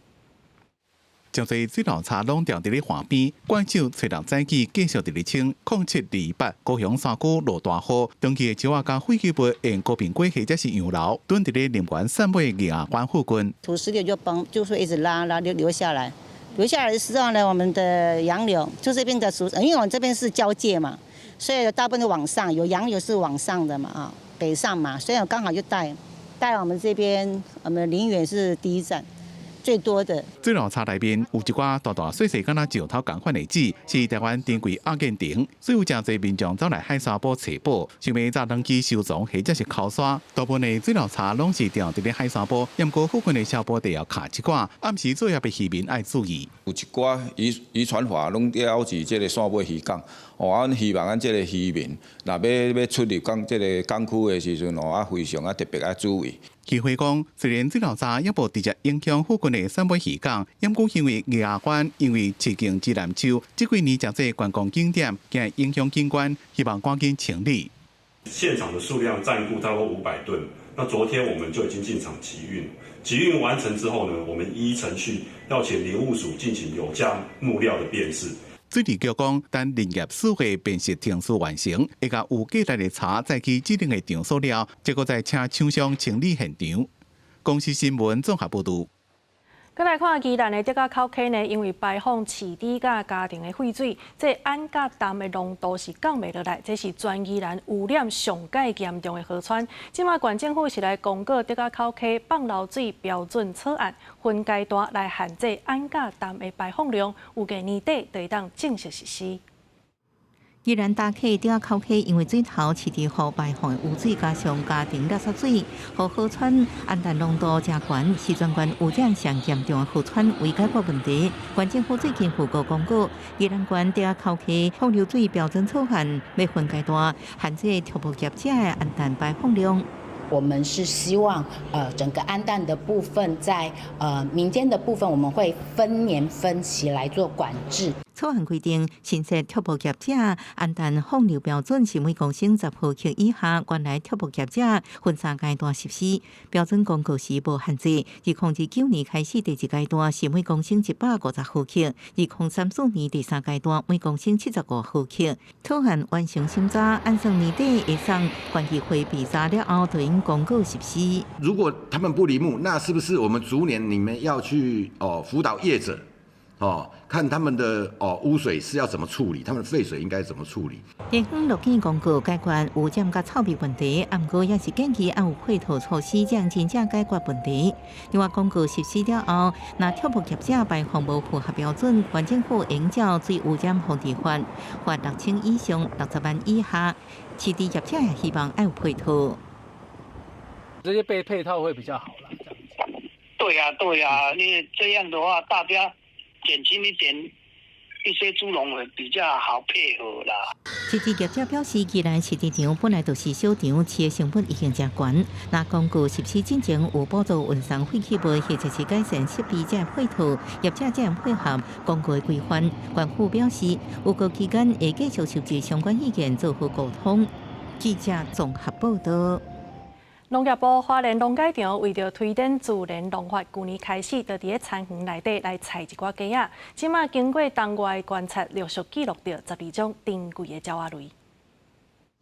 真濟水流柴攏掉佇咧岸邊，怪手揣六早起繼續佇咧清。07/28，高雄山區落大雨，長期的石仔佮廢棄物沿高屏溪或者是洋流，囤佇咧林園汕尾月牙灣附近。土石流就崩，就是一直拉拉流流下來，流下來的時候呢，我們的洋流就這邊的土，因為我們這邊是交界嘛，所以大部分都往上，有洋流是往上的嘛啊，北上嘛，所以我剛好就帶帶我們這邊，我們林園是第一站。最多的。水流柴內面有一寡大大細細，敢若石頭仝款的籽，是台灣珍貴阿根廷，所以有誠濟民眾走來海沙埔揣寶，想欲早轉去收藏或者是剾沙。大部分的水流柴攏是掉佇咧海沙埔，毋過附近的消波塊也卡一寡，暗時作業的漁民愛注意。有一寡漁漁船筏攏了佇這個汕尾漁港，哦，啊，阮希望咱這個漁民，若欲出入港這個港區的時陣，哦，啊，非常啊特別愛注意。漁會講，雖然水流柴猶無直接影響附近的汕尾漁港，毋過因為月牙灣因為市境之南洲，這幾年誠濟觀光景點，驚影響景觀，希望趕緊清理。現場的數量暫估超過500噸，那昨天我們就已經進場集運，集運完成之後呢，我們依程序要請林務署進行有價木料的辨識。水利局講，等林業署會辨識程序完成，會共有價值的柴載去指定的場所了，結果再請廠商清理現場。公視新聞綜合報導。閣來看宜蘭的竹仔口溪呢，因為排放飼豬佮家庭的廢水，這氨佮氮的濃度是降袂落來，這是全宜蘭污染上蓋嚴重的河川。這馬縣政府是來公告竹仔口溪放流水標準草案，分階段來限制氨佮氮的排放量，預計年底就會當正式實施。宜蘭大溪竹仔口溪因為水頭飼豬戶排放的污水，加上家庭垃圾水，予河川氨氮濃度誠懸，是全縣污染上嚴重的河川。為解決問題，縣政府最近訃告公告，宜蘭縣竹仔口溪放流水標準草案，欲分階段限制畜牧業者的氨氮排放量。我們是希望，整個氨氮的部分在民間的部分，我們會分年分期來做管制。草案規定，新設畜牧業者氨氮放流標準是每公升10毫克以下，原來畜牧業者分三階段實施。標準公告時無限制，2029年開始第一階段是每公升150毫克，2034年第三階段每公升75毫克。草案完成審查，按算年底會送縣議會備查了後，就應公告實施。如果他們不理牧，那是不是我們逐年你們要去哦輔導業者？哦，看他們的哦污水是要怎麼處理，他們的廢水應該怎麼處理？地方樂見公告解決污染佮臭味問題，毋過也是建議愛有配套措施，才能真正解決問題。另外，公告實施了後，若畜牧業者排放無符合標準，縣政府應照水污染防治法，罰6000以上60萬以下。飼豬業者也希望愛有配套，這些被配套會比較好啦，這樣子。對呀，對呀，因為這樣的話，大家減輕一點，一些豬農會比較好配合啦。飼豬業者表示，既然飼豬場本來就是小場，飼的成本已經誠懸，若公告實施進前有補助運送廢棄物或者是改善設備這配套，業者才會配合公告的規範。縣府表示，預告期間會繼續收集相關意見，做好溝通。記者綜合報道。農業部花蓮農改場為著推展自然農法，舊年開始就佇咧田園內底來採一寡雞仔。這馬經過冬外觀察，陸續記錄著12種珍貴的鳥仔類。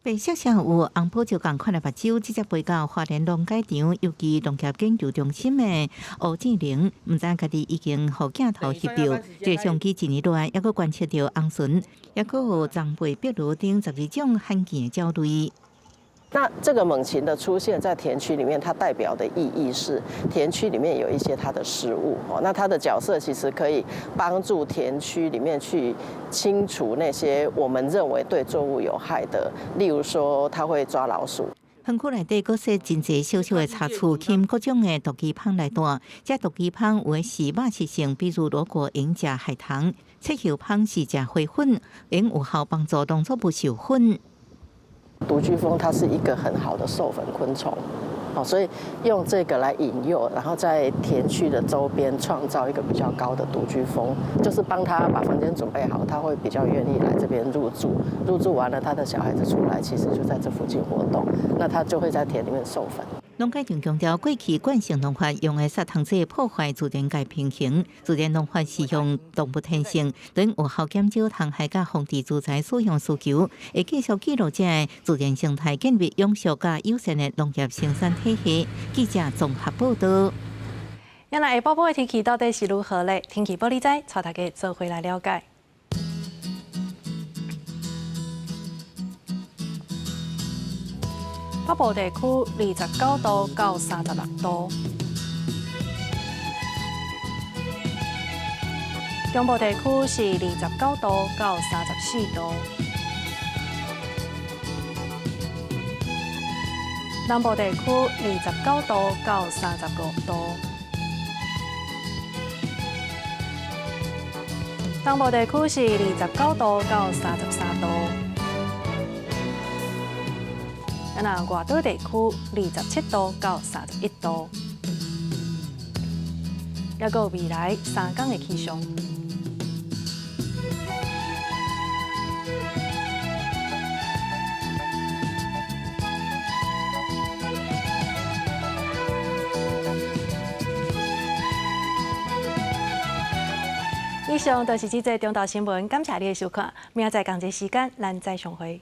白色上有紅寶石仝款的目睭，這隻飛到花蓮農改場有機農業研究中心的吳志玲，毋知家己已經予鏡頭翕著。這個相機一年內猶閣觀測著紅鹑，猶閣有棕背壁鷺等12種罕見的鳥類。那這個猛禽的出現在田區裡面，它代表的意義是田區裡面有一些它的食物哦。那它的角色其實可以幫助田區裡面去清除那些我們認為對作物有害的，例如說它會抓老鼠。園區內底閣設真濟小小的插厝，吸引各種的獨居蜂來蹛。這獨居蜂有的是肉食性，比如羅果會食海棠；切葉蜂是食花粉，會有效幫助農作物授粉。獨居蜂它是一個很好的授粉昆蟲，所以用這個來引誘，然後在田區的周邊創造一個比較高的獨居蜂，就是幫他把房間準備好，他會比較願意來這邊入住。入住完了，他的小孩子出來，其實就在這附近活動，那他就會在田裡面授粉。農改場強調，過去慣性農法用的殺蟲劑破壞自然界平衡，自然農法是用動物天性，等有效減少蟲害佮防治資材使用需求，會繼續記錄這个自然生態，建立永續佮友善的農業生產體系。記者綜合報道。那下晡晡的天氣到底是如何咧？天氣報你知，帶大家做伙來了解。北部地區29度到36度，中部地區是29度到34度，南部地區29度到35度，東部地區是29度到33度。那外島地區27度到31度，猶閣有未來3天的氣象。以上就是這節中晝新聞，感謝你的收看，明仔載仝一時間，咱再相會。